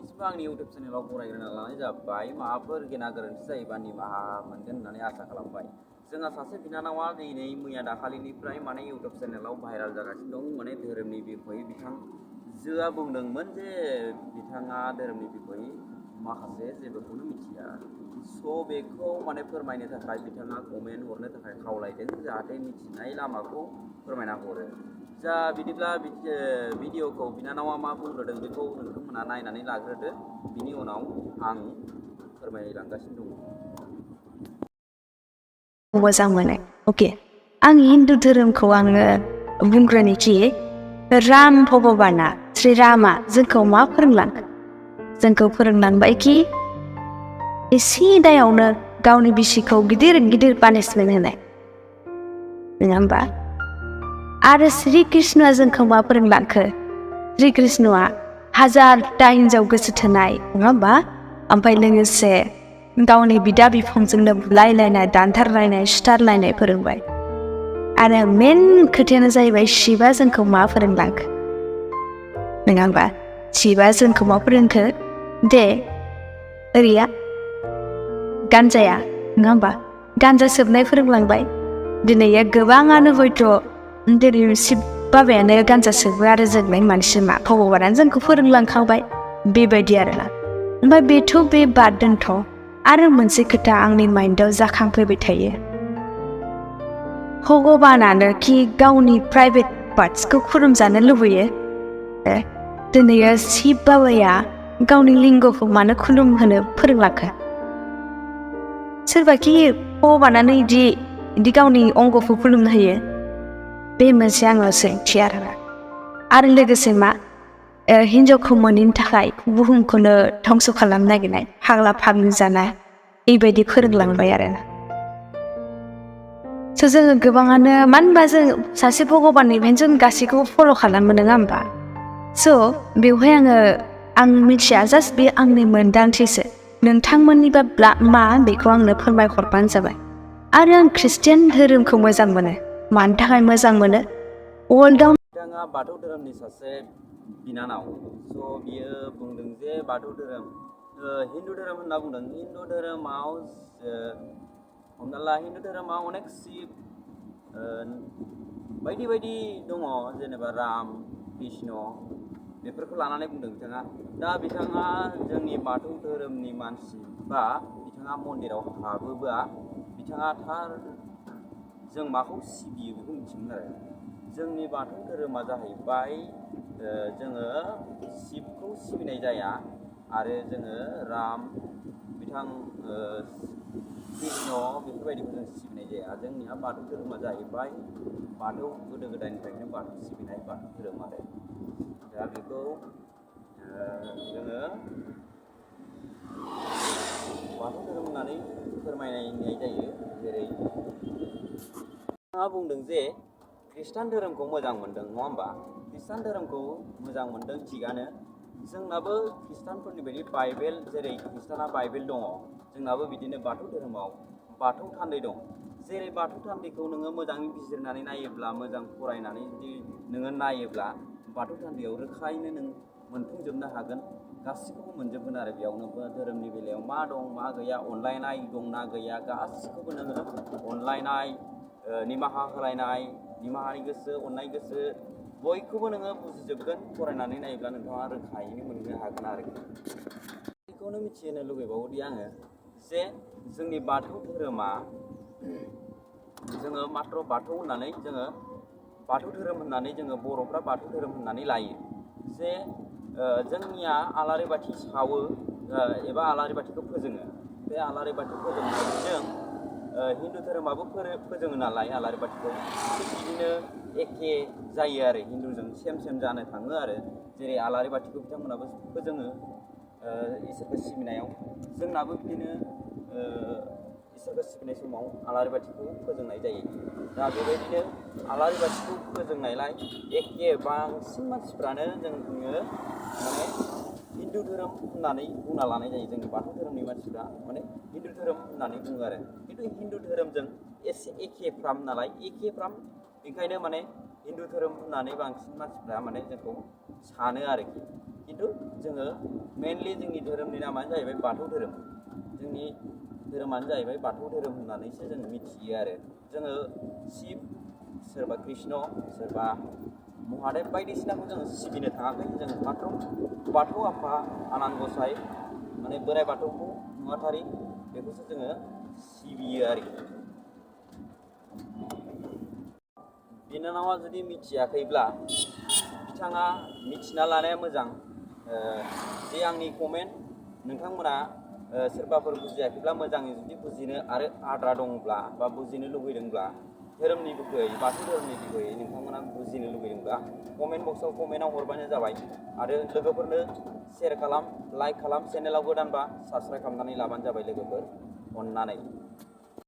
आंनि इउटुब चेनेलाव बरायग्रोना लानाय जाबाय माबाफोर गेना गोरोन्थि जायोबा निमाहा मोनगोन होननानै आसा खालामबाय। जोंहा सासे बिनानावा दिनै मैया दाखालिनिफ्राय माने इउटुब चेनेलाव भाइराल जागासिनो दं माने धोरोमनि बिखयै बिथांजोआ बुंदोंमोन जे बिथाङा धोरोमनि बिखयै माखासे जेबोखौनो मिथिया। स' बेखौ माने फोरमायनो थाखाय बिथाङा कमेन्ट हरनो थाखाय खावलायदों जाहाथे मिथिनाय लामाखौ फोरमायना हरो। जा बिदिब्ला भिडिअखौ बिनानावा मा बुंग्रोदों बेखौ नोंथांमोना नायनानै लाग्रोदो, बिनि उनाव आं फोरमायलांगासिनो दङ। मोजां मोनो। अके, आं हिन्दु धोरोमखौ आङो बुंग्रोनोखि राम भगबाना श्री रामा जोंखौ मा फोरोंलांखो? जोंखौ फोरोंलांबायखि एसे दायावनो गावनि बिसिखौ गिदिर गिदिर पानिशमेन्ट होनाय, नङा होमबा? आरो श्री कृष्णआ जोंखौ मा फोरोंलांखो? श्री कृष्णआ हाजारटा हिन्जाव गोसो थोनाय, नङा होमबा? ओमफ्राय लोगोसे गावनि बिदा बिफंजोंनो बुलायलायनाय, दानथारलायनाय, सुथारलायनाय फोरोंबाय। आरो मेन खोथायानो जाहैबाय शिबा जोंखौ मा फोरोंलांखो? नङा होमबा? शिबा जोंखौ मा फोरोंखो? दे ओरैया गानजाया, नङा होमबा? गानजा सोबनाय फोरोंलांबाय। दिनै गोबाङानो हयथ' दिनै शिब बाबायानो गानजा सोबो आरो जोंलाय मानसि मा? भगबानानो जोंखौ फोरोंलांखाबाय बेबायदि आरोना। ओमफ्राय बेथ' बे बाद दोनथ', आरो मोनसे खोथा आंनि माइन्डआव जाखांफैबाय थायो। भगबानानो कि गावनि प्राइभेट पार्ट्सखौ खुलुमजानो लुबैयो? दिनै शिब बाबाया गावनि लिंगखौ मानो खुलुमहोनो फोरोंलांखो? सोरबाखि भगबानानो इदि गावनि अंगखौ खुलुमनो होयो? बे मोनसे आंनाव सोंथि आरोना। आरो लोगोसे मा? हिन्जावखौ मोनैनि थाखाय बुहुमखौनो धंस' खालामनो नागिरनाय, फाग्ला फाग्लि जानाय, बेबायदि फोरोंलांबाय आरोना। स' जोङो गोबाङानो मानो होनबा जों सासे भगबाननिफ्रायनो जों गासैखौबो फल' खालामो, नङा होमबा? स' बेवहाय आं मिथिया, जास्ट बे आंनि मोन्दांथिसो। नोंथांमोननिबा मा बेखौ आंनो फोरमायहरबानो जाबाय। आरो आं ख्रिस्टियान धोरोमखौ मोजां मोनो। मानि थाखाय मोजां मोनो? वर्ल्डआव बिथाङा बाथौ धोरोमनि सासे बिनानाव, स' बियो बुंदों जे बाथौ धोरोम, हिन्दु धोरोम होनना बुंदों। हिन्दु धोरोमाव हमना ला हिन्दु धोरोमाव अनेक शिब बायदि बायदि दङ, जेनेबा राम, कृष्ण, बेफोरखौ लानानै बुंदों बिथाङा। दा बिथाङा जोंनि बाथौ धोरोमनि मानसि बा बिथाङा मन्दिराव हाबोबा बिथाङा थार जों माखौ सिबियो बेखौ मिथिगोन आरो। जोंनि बाथौ धोरोमा जाहैबाय जोङो शिबखौ सिबिनाय जाया आरो जोङो राम, कृष्ण बेफोरबायदिखौ जों सिबिनाय जाया। जोंनिया बाथौ धोरोमा जाहैबाय बाथौ, गोदो गोदायनिफ्रायनो बाथौ सिबिनाय बाथौ धोरोम आरो। दा बेखौ जोङो बाथौ धोरोम होननानै फोरमायनाय जायो। जेरै बिथाङा बुंदों जे ख्रिस्टान धोरोमखौ मोजां मोनदों, नङा होमबा? ख्रिस्टान धोरोमखौ मोजां मोनदों, थिगानो। जोंनाबो ख्रिस्टानफोरनि बायदि बाइबेल, जेरै ख्रिस्टाना बाइबेल दङ, जोंनाबो बिदिनो बाथौ धोरोमाव बाथौ थान्दै दं। जेरै बाथौ थान्दैखौ नोङो मोजाङै बिजिरनानै नायोब्ला, मोजां फरायनानै जुदि नोङो नायोब्ला बाथौ थान्दैयाव रोखायैनो नों मोनफुंजोबनो हागोन, गासिखौबो मोनजोबगोन आरो। बेयावनो धोरोमनि बेलायाव मा दं मा गैया, अनलायनाय दंना गैया, गासिखौबो नोङो अनलायनाय, निमाहा होलायनाय, निमाहानि गोसो, अननाय गोसो, बयखौबो नोङो बुजिजोबगोन। फरायनानै नायोब्ला नोंथाङा रोखायैनो मोननो हागोन आरोखि। बेखौनो मिथिहोनो लुबैबावोदि आङो जे जोंनि बाथौ धोरोमा, जोङो माथ्र बाथौ होननानै जोङो बाथौ धोरोम होननानै जोङो बर'फ्रा बाथौ धोरोम होननानै लायो। जे जोंनिया आलारि बाथि सावो एबा आलारि बाथिखौ फोजोङो। बे आलारि बाथि फोजोंनायजों हिन्दु धोरोमाबो फोजोङो नालाय आलारि बाथिखौ, थिग बिदिनो एखे जायो आरो। हिन्दुजों सेम जानो थाङो आरो। जेरै आलारि बाथिखौ बिथांमोनाबो फोजोङो इसोरखौ सिबिनायाव, जोंनाबो बिदिनो इसोरखौ सिबिनाय समाव आलारि बाथिखौ फोजोंनाय जायो। दा बेबायदिनो आलारि बाथिखौ फोजोंनायलाय एखे बांसिन मानसिफ्रानो जोङो माने हिन्दु धोरोम होननानै बुंना लानाय जायो। जोंनि बाथौ धोरोमनि मानसिफ्रा माने हिन्दु धोरोम होननानै बुङो आरो। खिन्थु हिन्दु धोरोमजों एसे एखेफ्राम नालाय, एखेफ्राम, बेखायनो माने हिन्दु धोरोम होननानै बांसिन मानसिफ्रा माने जोंखौ सानो आरोखि। खिन्थु जोङो मेनलि जोंनि धोरोमनि नामानो जाहैबाय बाथौ धोरोम। जोंनि धोरोमानो जाहैबाय बाथौ धोरोम होननानैसो जों मिथियो आरो। जोङो शिब, सोरबा कृष्ण, सोरबा महादेब बायदिसिनाखौ जोङो सिबिनो थाङाखै। जों मात्र बाथौ आफा आनान गसाइ माने बोराइ बाथौखौ नुवाथारि बेखौसो जोङो सिबियो आरोखि। बिनानावा जुदि मिथियाखैब्ला बिथाङा मिथिना लानाया मोजां। जे आंनि कमेन्ट नोंथांमोना सोरबाफोर बुजियाखैब्ला मोजाङै जुदि बुजिनो आरो आद्रा दंब्ला बा बुजिनो लुबैदोंब्ला धोरोमनि बिखयै बाथौ धोरोमनि बिखयै नोंथांमोना बुजिनो लुबैदोंब्ला कमेन्ट बक्सआव कमेन्टआव हरबानो जाबाय। आरो लोगोफोरनो शेयार खालाम, लाइक खालाम, चेनेलाव गोदानबा साबस्क्राइब खालामनानै लाबानो जाबाय लोगोफोर अननानै।